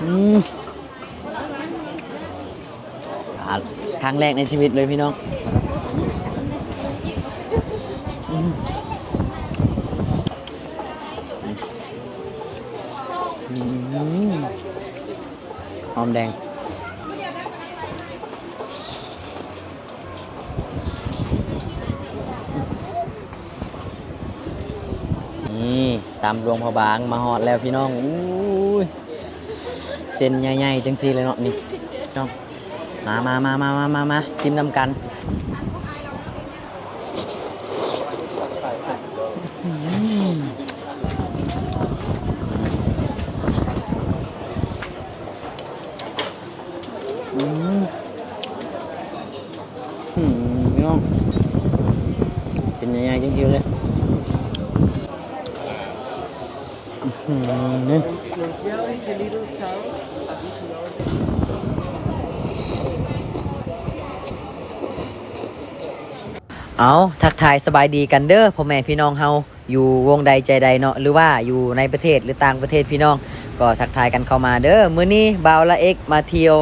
ອືມ ອ່າ ຄັ້ງແລກໃນຊີວິດເລີຍພີ່ນ້ອງ. ອືມ ອືມ ຫອມແດງ. ນີ້ ຕຳຫຼວງພະບາງມາຮອດແລ້ວພີ່ນ້ອງ. ອູ້ຍ ເສັ້ນໃຫຍ່ໆ ຈັ່ງຊີ້ເລີຍເນາະ ນີ້ເນາະ. ມາ ມາ ມາ ຊິມນຳກັນ. ອືມ ອືມ ອືມ ພີ່ນ້ອງ ເປັນໃຫຍ່ໆ ຈັ່ງຊີ້ເລີຍ. ອືມ ເອົາ ທັກທາຍສະບາຍດີກັນເດີ ພໍ່ແມ່ພີ່ນ້ອງເຮົາ ຢູ່ວົງໃດໃຈໃດເນາະ ຫຼືວ່າຢູ່ໃນປະເທດ ຫຼືຕ່າງປະເທດ ພີ່ນ້ອງກໍທັກທາຍກັນເຂົ້າມາເດີ. ມື້ນີ້ບ່າວລາເອັກມາທ່ຽວ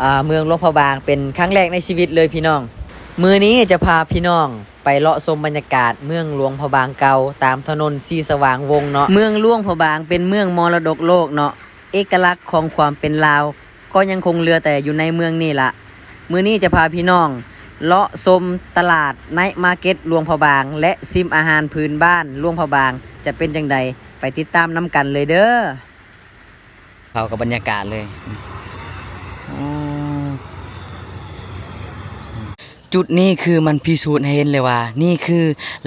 ອ່າ ເມືອງຫຼວງພະບາງ ເປັນຄັ້ງແລກໃນຊີວິດເລີຍພີ່ນ້ອງ. ມື້ນີ້ຈະພາພີ່ນ້ອງໄປເລາະຊົມບັນຍາກາດເມືອງຫຼວງພະບາງເກົ່າ ຕາມຖະໜົນສີສະຫວ່າງວົງເນາະ. ເມືອງຫຼວງພະບາງເປັນເມືອງມໍລະດົກໂລກເນາະ. ເອກະລັກຂອງຄວາມເປັນລາວກໍຍັງຄົງເຫຼືອແຕ່ຢູ່ໃນເມືອງນີ້ລະ. ມື້ນີ້ຈະພາພີ່ນ້ອງເລາະຊົມຕະຫຼາດໄນມາເກັດຫຼວງພະບາງ ແລະ ຊິມອາຫານພື້ນບ້ານຫຼວງພະບາງ ຈະເປັນຈັ່ງໃດ ໄປຕິດຕາມນຳກັນເລີຍເດີ. ເຂົ້າກັບບັນຍາກາດເລີຍ. ອໍ ຈຸດນີ້ຄືມັນພິສູດໃຫ້ເຫັນເລີຍວ່າ ນີ້ຄື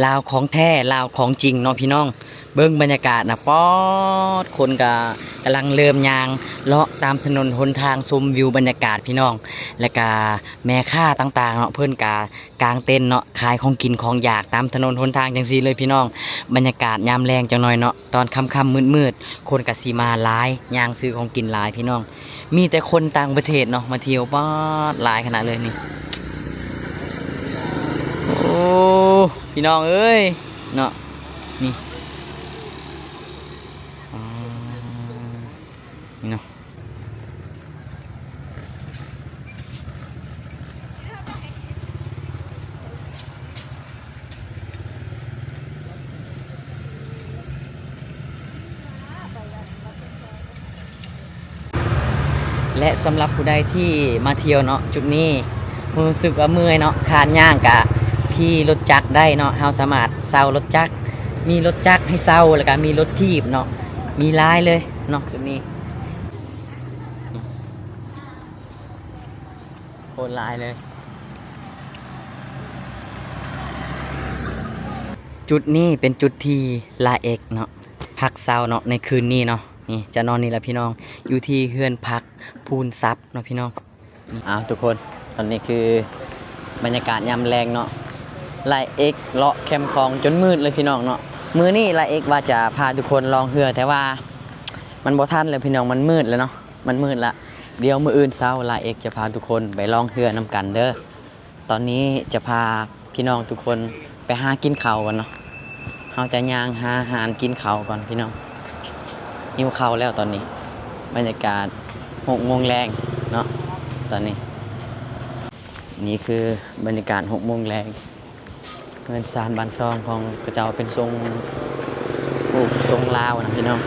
ລາວຂອງແທ້ ລາວຂອງຈິງເນາະພີ່ນ້ອງ. ເບິ່ງບັນຍາກາດນະ ປອດ ຄົນກະກຳລັງເລີ່ມຍ່າງເລາະຕາມຖະໜົນຫົນທາງ ຊົມວິວບັນຍາກາດພີ່ນ້ອງ. ແລະກະແມ່ຄ້າຕ່າງໆເນາະ ເພິ່ນກະກາງເຕັນເນາະ ຂາຍຂອງກິນຂອງຢາກຕາມຖະໜົນຫົນທາງຈັ່ງຊີ້ເລີຍພີ່ນ້ອງ. ບັນຍາກາດຍາມແລງຈັກໜ່ອຍເນາະ ຕອນຄ່ຳໆມືດໆ ຄົນກະຊິມາຫຼາຍ ຍ່າງຊື້ຂອງກິນຫຼາຍພີ່ນ້ອງ. ມີແຕ່ຄົນຕ່າງປະເທດເນາະ ມາທ່ຽວ ປອດ ຫຼາຍຂະໜາດເລີຍນີ້. ໂອ້ ພີ່ນ້ອງເອີຍເນາະ ນີ້ ອໍ ນີ້ເນາະ. ແລະ ສຳລັບຜູ້ໃດທີ່ມາທ່ຽວເນາະ ຈຸດນີ້ຮູ້ສຶກວ່າເມື່ອຍເນາະ ຄານຍ່າງກະຂີ່ລົດຈັກໄດ້ເນາະ. ເຮົາສາມາດເຊົ່າລົດຈັກ ມີລົດຈັກໃຫ້ເຊົ່າ ແລ້ວກະມີລົດຖີບເນາະ ມີຫຼາຍເລີຍເນາະ ຈຸດນີ້. ໂຄດຫຼາຍເລີຍ. ຈຸດນີ້ເປັນຈຸດທີ່ລາເອັກເນາະ ພັກເຊົາເນາະ ໃນຄືນນີ້ເນາະ. ນີ້ຈະນອນນີ້ລະພີ່ນ້ອງ ຢູ່ທີ່ເຮືອນພັກພູນຊັບເນາະພີ່ນ້ອງ. ອ້າວ ທຸກຄົນ ຕອນນີ້ຄືບັນຍາກາດຍາມແລງເນາະ ລາເອັກເລາະແຄມຂອງຈົນມືດເລີຍພີ່ນ້ອງເນາະ. ມື້ນີ້ລາເອັກວ່າຈະພາທຸກຄົນລ່ອງເຮືອ ແຕ່ວ່າມັນບໍ່ທັນແລ້ວພີ່ນ້ອງ ມັນມືດແລ້ວເນາະ. ມັນມືດລະ ດຽວມື້ອື່ນເຊົ້າລາເອັກຈະພາທຸກຄົນໄປລ່ອງເຮືອນຳກັນເດີ. ຕອນນີ້ຈະພາພີ່ນ້ອງທຸກຄົນໄປຫາກິນເຂົ້າກ່ອນເນາະ. ເຮົາຈະຍ່າງຫາຮ້ານກິນເຂົ້າກ່ອນພີ່ນ້ອງ ຫິວເຂົ້າແລ້ວຕອນນີ້. ບັນຍາກາດຫົກໂມງແລງເນາະ ຕອນນີ້. ນີ້ຄືບັນຍາກາດຫົກໂມງແລງ. ເຮືອນຊານບ້ານຊ່ອງຂອງເຂົາເຈົ້າເປັນຊົງ ໂອ້ ຊົງລາວນະພີ່ນ້ອງ.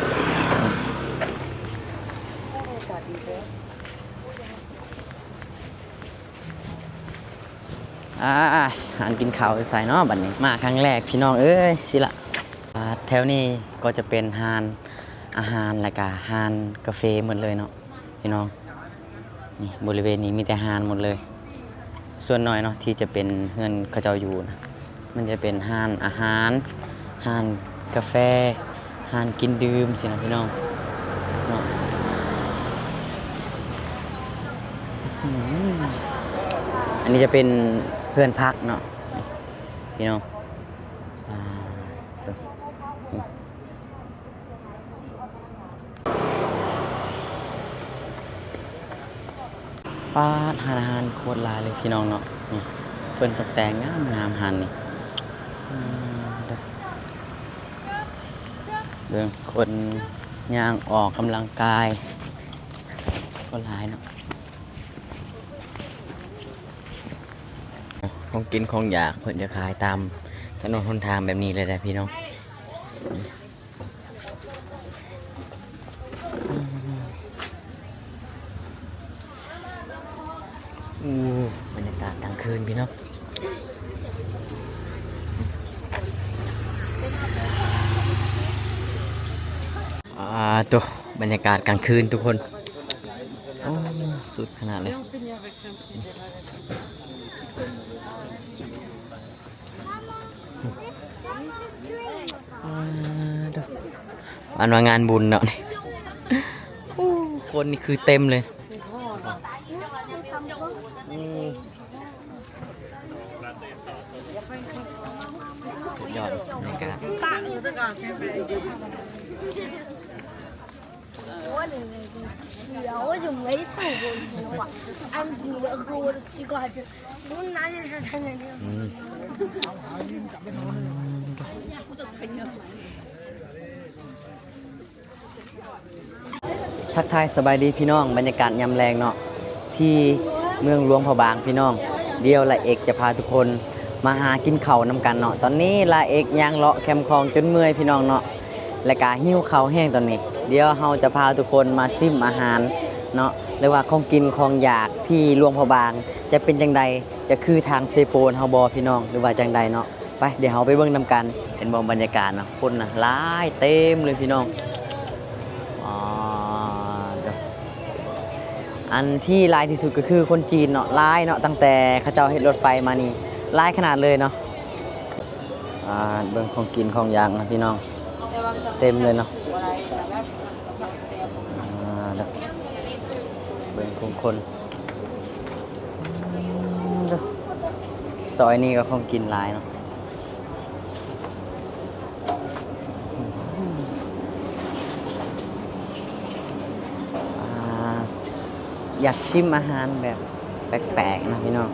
ອ່າ ຮ້ານກິນເຂົ້າຢູ່ໃສເນາະບັດນີ້? ມາຄັ້ງແລກພີ່ນ້ອງເອີຍ ຊິລະ. ອ່າ ແຖວນີ້ກໍຈະເປັນຮ້ານອາຫານ ແລ້ວກະຮ້ານກາເຟໝົດເລີຍເນາະ. ພີ່ນ້ອງ ນີ້ ບໍລິເວນນີ້ມີແຕ່ຮ້ານໝົດເລີຍ. ສ່ວນໜ້ອຍເນາະ ທີ່ຈະເປັນເຮືອນເຂົາເຈົ້າຢູ່ນະ ມັນຈະເປັນຮ້ານອາຫານ ຮ້ານກາແຟ ຮ້ານກິນດື່ມຊີ້ນະພີ່ນ້ອງເນາະ. ອືມ ອັນນີ້ຈະເປັນເຮືອນພັກເນາະ ນີ້ ພີ່ນ້ອງ. ອ່າ ປາດ ຮ້ານອາຫານໂຄດຫຼາຍເລີຍພີ່ນ້ອງເນາະ. ນີ້ ເພິ່ນຕົກແຕ່ງງາມໆ ຮ້ານນີ້. ອືມ ເບິ່ງຄົນຍ່າງອອກກຳລັງກາຍ. ກໍຫຼາຍເນາະ ຂອງກິນຂອງຢາກເພິ່ນຈະຂາຍຕາມຖະໜົນຫົນທາງແບບນີ້ເລີຍເດ້ພີ່ນ້ອງ. ໂອ້ ບັນຍາກາດກາງຄືນພີ່ນ້ອງ. ອ່າ ໂຕ ບັນຍາກາດກາງຄືນທຸກຄົນ. ໂອ້ ສຸດຂະໜາດເລີຍ. ອ່າ ໂຕ ອັນວ່າງານບຸນເນາະນີ້. ໂອ້ ຄົນນີ້ຄືເຕັມເລີຍ. ອືມ ສຸດຍອດ ບັນຍາກາດ. ທັກທາຍສະບາຍດີພີ່ນ້ອງ, ບັນຍາກາດຍາມແລງເນາະ ທີ່ເມືອງຫຼວງພະບາງພີ່ນ້ອງ. ດຽວລາເອກຈະພາທຸກຄົນມາຫາກິນເຂົ້ານຳກັນເນາະ. ຕອນນີ້ລາເອກຍ່າງເລາະແຄມຂອງຈົນເມື່ອຍພີ່ນ້ອງເນາະ ແລະກະຫິວເຂົ້າແຮງຕອນນີ້. ດຽວເຮົາຈະພາທຸກຄົນມາຊິມອາຫານເນາະ ຫຼືວ່າຂອງກິນຂອງຢາກທີ່ຫຼວງພະບາງ ຈະເປັນຈັ່ງໃດ, ຈະຄືທາງເຊໂປນເຮົາບໍ່ພີ່ນ້ອງ ຫຼືວ່າຈັ່ງໃດເນາະ. ໄປ ດຽວເຮົາໄປເບິ່ງນຳກັນ. ເຫັນບໍ່ບັນຍາກາດເນາະ, ຄົນນະຫຼາຍເຕັມເລີຍພີ່ນ້ອງ. ອໍ ອັນທີ່ຫຼາຍທີ່ສຸດກໍຄືຄົນຈີນເນາະ, ຫຼາຍເນາະ, ຕັ້ງແຕ່ເຂົາເຈົ້າເຮັດລົດໄຟມານີ້ ຫຼາຍຂະໜາດເລີຍເນາະ. ອ່າ ເບິ່ງຂອງກິນຂອງຢາກນະພີ່ນ້ອງ ເຕັມເລີຍເນາະ. ອ່າ ເບິ່ງຜູ້ຄົນ ອືມ ເດີ ຊອຍນີ້ກໍຂອງກິນຫຼາຍເນາະ. ອ່າ ຢາກຊິມອາຫານແບບແປກໆນະພີ່ນ້ອງ.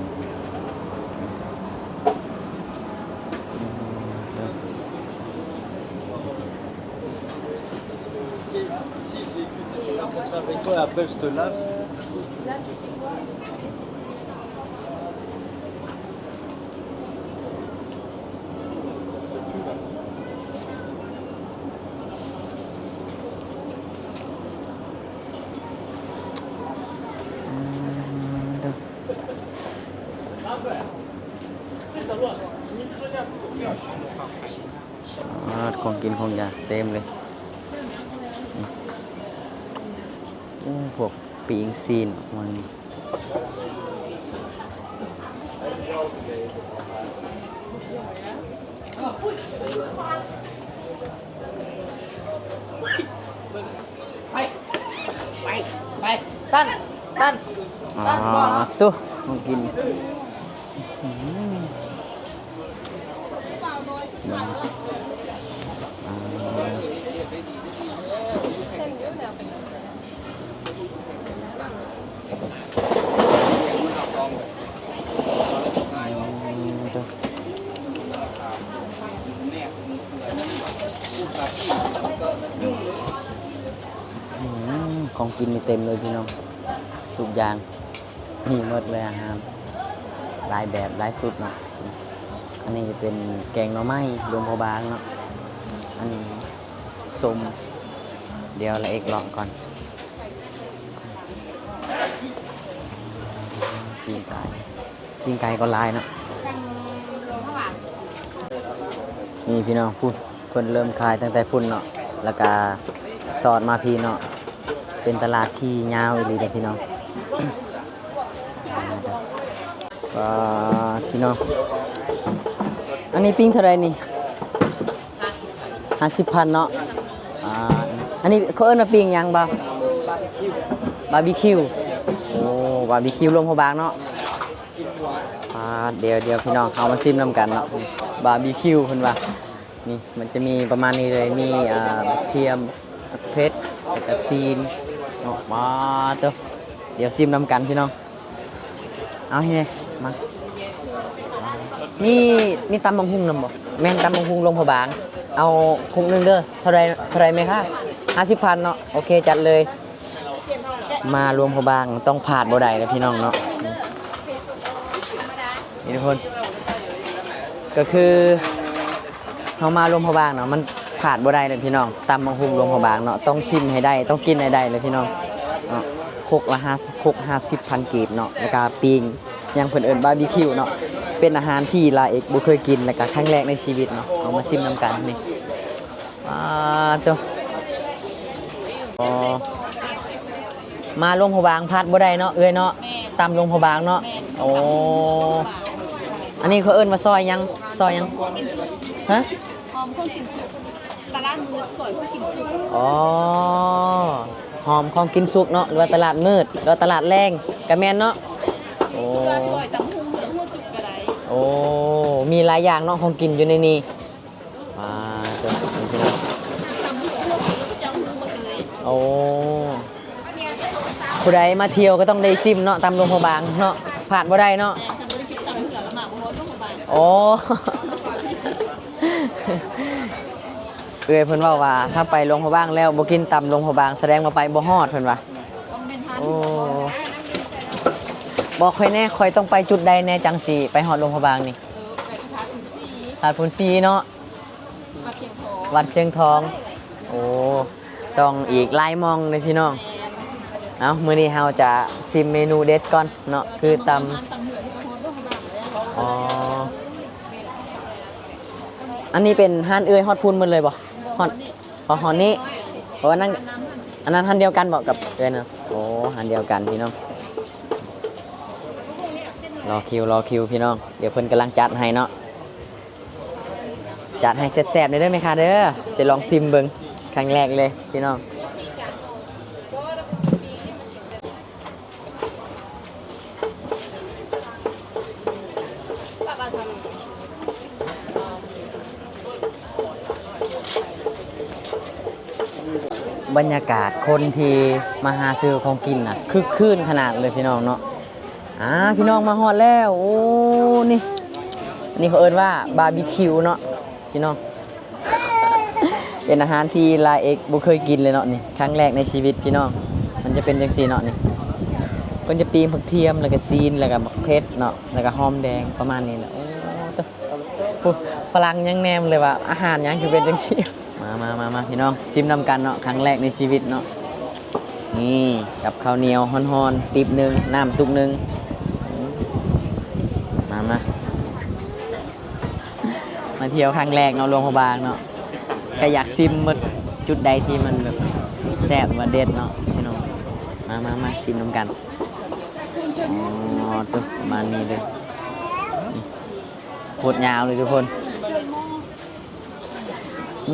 ອາ ຂອງກິນຂອງຢາກເຕັມເລີຍ. ໂອ້ ພວກປີ້ງຊີ້ນ ມັນ ໄປ ໄປ ໄປ ຕັນ ຕັນ ຕັນ ອໍ ໂຕ ຂອງກິນ ອືມ ເບິ່ງ ອາ ອືມ ໂຕ ອືມ ຂອງກິນນີ້ເຕັມເລີຍພີ່ນ້ອງ ທຸກຢ່າງ ມີໝົດເລີຍອາຫານ ຫຼາຍແບບຫຼາຍຊຸດເນາະ. ອັນນີ້ຈະເປັນແກງໜໍ່ໄມ້ ຫຼວງພະບາງເນາະ. ອັນນີ້ສົ້ມ ດຽວລາເອກເລາະກ່ອນ. ປີ້ງໄກ່ ປີ້ງໄກ່ກໍຫຼາຍເນາະ. ນີ້ພີ່ນ້ອງ ພຸ້ນ ເພິ່ນເລີ່ມຂາຍຕັ້ງແຕ່ພຸ້ນເນາະ ແລ້ວກະສອດມາພີ້ເນາະ. ເປັນຕະຫຼາດທີ່ຍາວອີ່ຫຼີເດ້ພີ່ນ້ອງ. ວ້າ ພີ່ນ້ອງ ອັນນີ້ປີ້ງເທົ່າໃດນີ້? ຫ້າສິບພັນເນາະ. ອ່າ ອັນນີ້ເຂົາເອີ້ນວ່າປີ້ງຫຍັງ? ບາ ບາບີຄິວ. ໂອ້ ບາບີຄິວ ຫຼວງພະບາງເນາະ. ອ່າ ດຽວ ດຽວພີ່ນ້ອງ ເຮົາມາຊິມນຳກັນເນາະ ບາບີຄິວ ເພິ່ນວ່າ. ນີ້ມັນຈະມີປະມານນີ້ເລີຍ ມີ ອ່າ ກະທຽມ ຜັກເຜັດ ແລ້ວກະຊີ້ນເນາະ. ມາເຕີ ດຽວຊິມນຳກັນພີ່ນ້ອງ. ເອົານີ້ມາ ມີ ມີຕຳບັກຫຸ່ງນຳບໍ່? ແມ່ນ ຕຳບັກຫຸ່ງ ຫຼວງພະບາງ. ເອົາຄຸກໜຶ່ງເດີ. ເທົ່າໃດ ເທົ່າໃດແມ່ຄ້າ? ຫ້າສິບພັນເນາະ. ໂອເຄ ຈັດເລີຍ. ມາຫຼວງພະບາງຕ້ອງພາດບໍ່ໄດ້ເດ້ພີ່ນ້ອງເນາະ. ນີ້ທຸກຄົນ ກໍຄືເຮົາມາຫຼວງພະບາງເນາະ ມັນພາດບໍ່ໄດ້ເດ້ພີ່ນ້ອງ. ຕຳບັກຫຸ່ງຫຼວງພະບາງເນາະ ຕ້ອງຊິມໃຫ້ໄດ້ ຕ້ອງກິນໃຫ້ໄດ້ເລີຍພີ່ນ້ອງເນາະ. ຄົກລະຫ້າ ຄົກຫ້າສິບພັນກີບເນາະ ແລ້ວກະປີ້ງ ຫຍັງເພິ່ນເອີ້ນບາບີຄິວເນາະ ເປັນອາຫານທີ່ລາເອັກບໍ່ເຄີຍກິນ ແລ້ວກະຄັ້ງແລກໃນຊີວິດເນາະ. ເຮົາມາຊິມນຳກັນນີ້. ປາດໂທ້ ອໍ ມາຫຼວງພະບາງພາດບໍ່ໄດ້ເນາະເອື້ອຍເນາະ. ແມ່ນ ຕຳຫຼວງພະບາງເນາະ. ແມ່ນ ໂອ້ ຕຳຫຼວງພະບາງ. ອັນນີ້ເຂົາເອີ້ນວ່າຊອຍຫຍັງ? ຊອຍຫຍັງ? ຮະ? ຫອມຄອງກິນສຸກ ຕະຫຼາດມືດ ຊອຍຄອງກິນສຸກ. ອໍ ຫອມຄອງກິນສຸກເນາະ ຫຼືວ່າຕະຫຼາດມືດ ຫຼືວ່າຕະຫຼາດແລງກະແມ່ນເນາະ. ໂອ້ ຫຼືວ່າຊອຍຕຳຫຸ່ງ ຫຼືຫົວຈຸກກະໄດ້. ໂອ້ ມີຫຼາຍຢ່າງເນາະ ຂອງກິນຢູ່ໃນນີ້. ອ່າ ເຈົ້າ ພີ່ນ້ອງ ໂອ້ ຜູ້ໃດມາທ່ຽວກໍຕ້ອງໄດ້ຊິມເນາະ ຕຳຫຼວງພະບາງເນາະ ພາດບໍ່ໄດ້ເນາະ. ໂອ້ ເອື້ອຍເພິ່ນເວົ້າວ່າ ຖ້າໄປຫຼວງພະບາງແລ້ວບໍ່ກິນຕຳຫຼວງພະບາງ ສະແດງວ່າໄປບໍ່ຮອດ ເພິ່ນວ່າ. ໂອ້ ບອກຂ້ອຍແດ່ ຂ້ອຍຕ້ອງໄປຈຸດໃດແດ່ ຈັ່ງຊິໄປຮອດຫຼວງພະບາງນີ້? ເອີ ໄປພະທາດພູນສີ ພະທາດພູນສີເນາະ. ວັດຊຽງທອງ ວັດຊຽງທອງ. ໂອ້ ຕ້ອງອີກຫຼາຍໝ່ອງເດ້ພີ່ນ້ອງ. ເອົ້າ ມື້ນີ້ເຮົາຈະຊິມເມນູເດັດກ່ອນເນາະ ຄືຕຳ ອໍ ອັນນີ້ເປັນຮ້ານເອື້ອຍຮອດພຸ້ນໝົດເລີຍບໍ່? ຮອດ ອໍ ຮອດນີ້. ໂອ້ ອັນນັ້ນ ອັນນັ້ນຮ້ານດຽວກັນບໍ່ກັບເອື້ອຍນະ? ໂອ້ ຮ້ານດຽວກັນພີ່ນ້ອງ. ລໍຄິວ ລໍຄິວພີ່ນ້ອງ ດຽວເພິ່ນກຳລັງຈັດໃຫ້ເນາະ. ຈັດໃຫ້ແຊບໆເດີແມ່ຄ້າເດີ. ຊິລອງຊິມເບິ່ງຄັ້ງແລກເລີຍພີ່ນ້ອງ. ບັນຍາກາດຄົນທີ່ມາຫາຊື້ຂອງກິນນະ ຄຶກຄື້ນຂະໜາດເລີຍພີ່ນ້ອງເນາະ. ອ່າ ພີ່ນ້ອງມາຮອດແລ້ວ. ໂອ້ ນີ້ ນີ້ເຂົາເອີ້ນວ່າບາບີຄິວເນາະພີ່ນ້ອງ. ເປັນອາຫານທີ່ລາເອັກບໍ່ເຄີຍກິນເລີຍເນາະ ນີ້ຄັ້ງແລກໃນຊີວິດພີ່ນ້ອງ. ມັນຈະເປັນຈັ່ງຊີ້ເນາະ ນີ້ ເພິ່ນຈະປີ້ງຜັກທຽມ ແລ້ວກະຊີ້ນ ແລ້ວກະບັກເຜັດເນາະ ແລ້ວກະຫອມແດງ ປະມານນີ້ແຫຼະ. ໂອ້ ໂທ້ ຜູ້ຝຣັ່ງຍັງແນມເລີຍວ່າອາຫານຫຍັງຄືເປັນຈັ່ງຊີ້. ມາ ມາ ມາ ມາ ພີ່ນ້ອງ ຊິມນຳກັນເນາະ ຄັ້ງແລກໃນຊີວິດເນາະ. ນີ້ ກັບເຂົ້າໜຽວຮ້ອນໆ ຕີບໜຶ່ງ ນ້ຳຕຸກໜຶ່ງ. ມາ ມາ ມາທ່ຽວຄັ້ງແລກເນາະ ຫຼວງພະບາງເນາະ ກະຢາກຊິມໝົດ ຈຸດໃດທີ່ມັນແບບແຊບ ວ່າເດັດເນາະພີ່ນ້ອງ. ມາ ມາ ມາ ຊິມນຳກັນ. ອໍ ໂຕ ປະມານນີ້ເລີຍ. ນີ້ ໂຄດຍາວເລີຍທຸກຄົນ.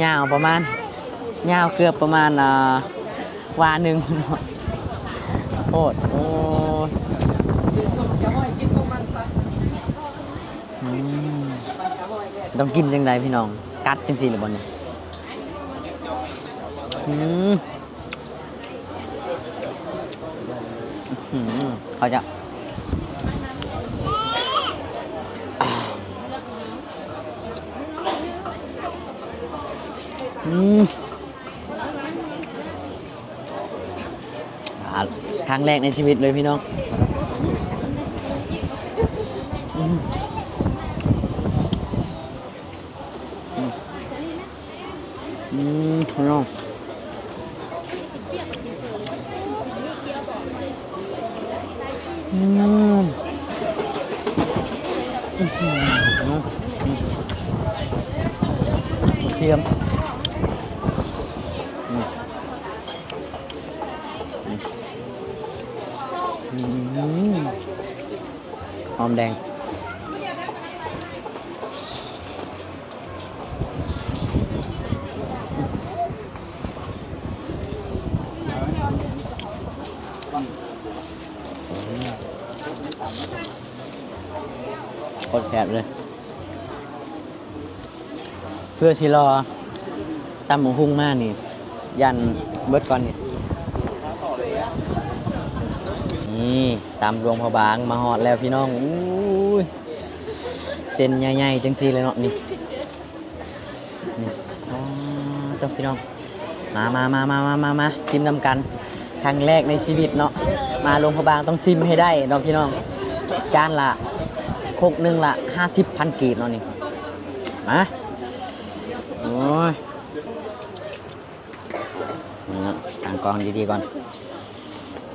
ຍາວປະມານ ຍາວເກືອບປະມານ ອ່າ ວາໜຶ່ງ. ໂອດ ໂອ້ຍ ອືມ ຕ້ອງກິນຈັ່ງໃດພີ່ນ້ອງ ກັດຈັ່ງຊີ້ລະບໍ່ນີ້? ອືມ. ອືມ ເຂົາຈະ ອືມ ອ່າ ຄັ້ງແລກໃນຊີວິດເລີຍພີ່ນ້ອງ. ອືມ ອືມ ອືມ ພີ່ນ້ອງ ອືມ ອືມ ກະທຽມ ອືມ ອືມ ຫອມແດງ. ໂຄດແຊບເລີຍ. ເພື່ອຊິລໍຕຳບັກຫຸ່ງມານີ້ ຢ້ານເບິດກ່ອນນີ້. ນີ້ ຕຳຫຼວງພະບາງມາຮອດແລ້ວພີ່ນ້ອງ. ອູ້ຍ ເສັ້ນໃຫຍ່ໆ ຈັ່ງຊີ້ເລີຍເນາະນີ້. ນີ້ ອໍ ໂຕ ພີ່ນ້ອງ ມາ ມາ ມາ ຊິມນຳກັນ. ຄັ້ງແລກໃນຊີວິດເນາະ ມາຫຼວງພະບາງຕ້ອງຊິມໃຫ້ໄດ້ເນາະພີ່ນ້ອງ. ຈານລະ ຄົກໜຶ່ງລະຫ້າສິບພັນກີບເນາະນີ້. ມາ ໂອ້ຍ ນີ້ເນາະ ຕັ້ງກ້ອງດີໆກ່ອນ.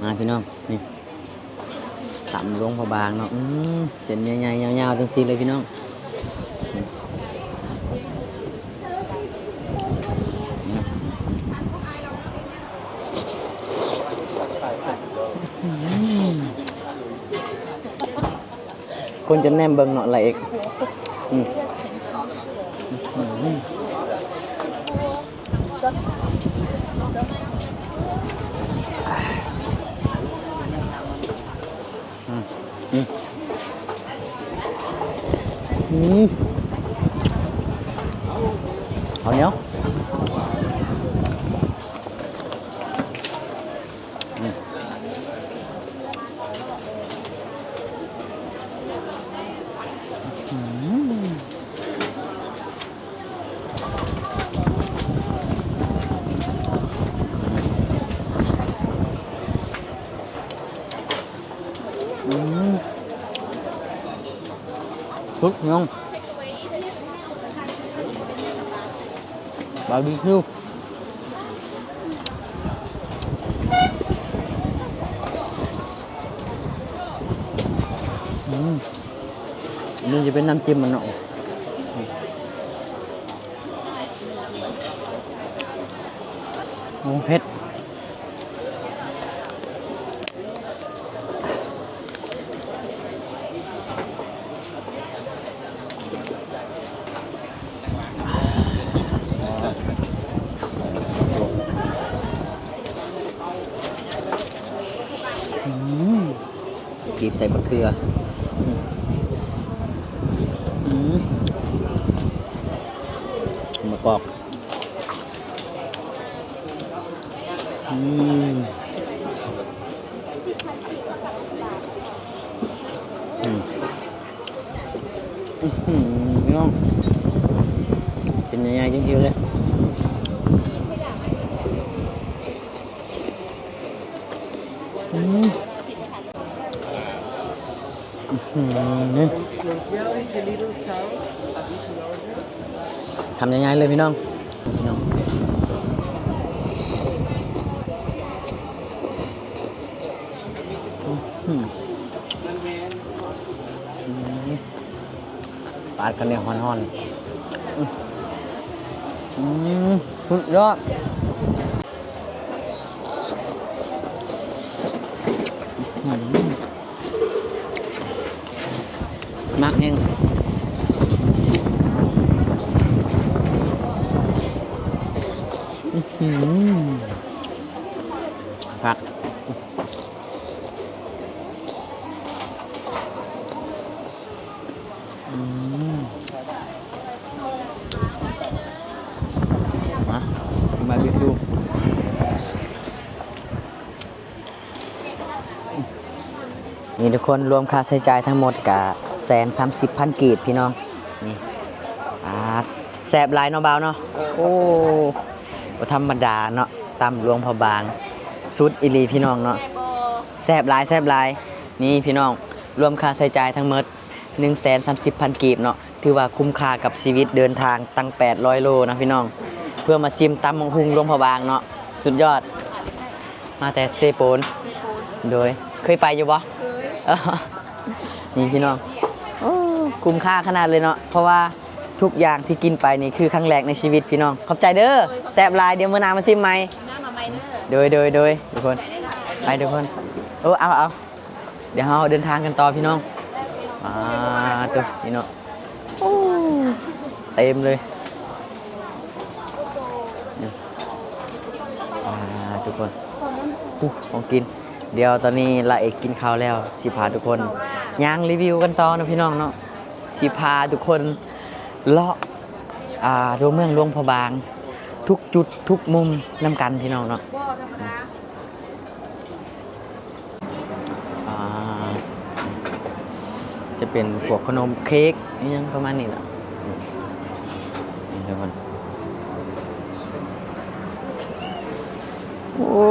ມາພີ່ນ້ອງ ນີ້ ຕຳຫຼວງພະບາງເນາະ. ອືມ ເສັ້ນໃຫຍ່ໆ ຍາວໆ ຈັ່ງຊີ້ເລີຍພີ່ນ້ອງ. ຄົນຈະແນມເບິ່ງເນາະ ລະເອກ. ອືມ ອືມ ອືມ ອືມ ເຂົ້າໜຽວ. ອືມ ອືມ ອືມ ສຸດຍອດ ບາບີຄິວ. ອືມ ນີ້ຈະເປັນນ້ຳຈິ້ມມັນເນາະ. ໂອ້ ເຜັດ. ອືມ ຈີບໃສ່ບັກເຂືອ. ອືມ ມະກອກ. ອືມ ອືມ ອືມ ພີ່ນ້ອງ ເປັນໃຫຍ່ໆ ຈັ່ງຊີ້ເລີຍ. ອືມ ອືມ ຄຳໃຫຍ່ໆ ເລີຍພີ່ນ້ອງ ພີ່ນ້ອງ. ອືມ ອືມ ປາດກັນແນວຮ້ອນໆ. ອືມ ອືມ ສຸດຍອດ. ອືມ ມັກແຮງ. ອືມ ຜັກ. ອືມ ມາ ມາບິດດູ. ນີ້ທຸກຄົນ ລວມຄ່າໃຊ້ຈ່າຍທັງໝົດກະແສນສາມສິບພັນກີບພີ່ນ້ອງ. ນີ້ ອາ ແຊບຫຼາຍເນາະບ່າວເນາະ. ໂອ້ ບໍ່ທຳມະດາເນາະ ຕຳຫຼວງພະບາງ ສຸດອີ່ຫຼີພີ່ນ້ອງເນາະ. ແຊບຫຼາຍ ແຊບຫຼາຍ. ນີ້ພີ່ນ້ອງ ລວມຄ່າໃຊ້ຈ່າຍທັງໝົດ ໜຶ່ງແສນສາມສິບພັນກີບເນາະ ຖືວ່າຄຸ້ມຄ່າກັບຊີວິດເດີນທາງຕັ້ງແປດຮ້ອຍໂລນະພີ່ນ້ອງ ເພື່ອມາຊິມຕຳບັກຫຸ່ງຫຼວງພະບາງເນາະ. ສຸດຍອດ ມາແຕ່ເຊໂປນ. ໂດຍ ເຄີຍໄປຢູ່ບໍ່? ເຄີຍ. ນີ້ພີ່ນ້ອງ ໂອ້ ຄຸ້ມຄ່າຂະໜາດເລີຍເນາະ ເພາະວ່າທຸກຢ່າງທີ່ກິນໄປນີ້ຄືຄັ້ງແລກໃນຊີວິດພີ່ນ້ອງ. ຂອບໃຈເດີ. ໂດຍ ຂອບໃຈ. ແຊບຫຼາຍ ດຽວມື້ໜ້າມາຊິມໃໝ່. ມື້ໜ້າມາໃໝ່ເດີ. ໂດຍ ໂດຍ ໂດຍ ທຸກຄົນ ໄປທຸກຄົນ. ໂອ້ ເອົາ ເອົາ ດຽວເຮົາເດີນທາງກັນຕໍ່ພີ່ນ້ອງ. ອ່າ ໂຕ ນີ້ເນາະ ໂອ້ ເຕັມເລີຍ. ອ່າ ທຸກຄົນ ໂອ້ ຂອງກິນ. ດຽວຕອນນີ້ລາເອກກິນເຂົ້າແລ້ວ ຊິພາທຸກຄົນຍ່າງຣີວິວກັນຕໍ່ເນາະພີ່ນ້ອງເນາະ. ຊິພາທຸກຄົນເລາະ ອ່າ ຕົວເມືອງຫຼວງພະບາງ ທຸກຈຸດທຸກມຸມນຳກັນພີ່ນ້ອງເນາະ. ອ່າ ຈະເປັນພວກຂະໜົມເຄັກອີ່ຫຍັງປະມານນີ້ລະ. ນີ້ທຸກຄົນ ໂອ້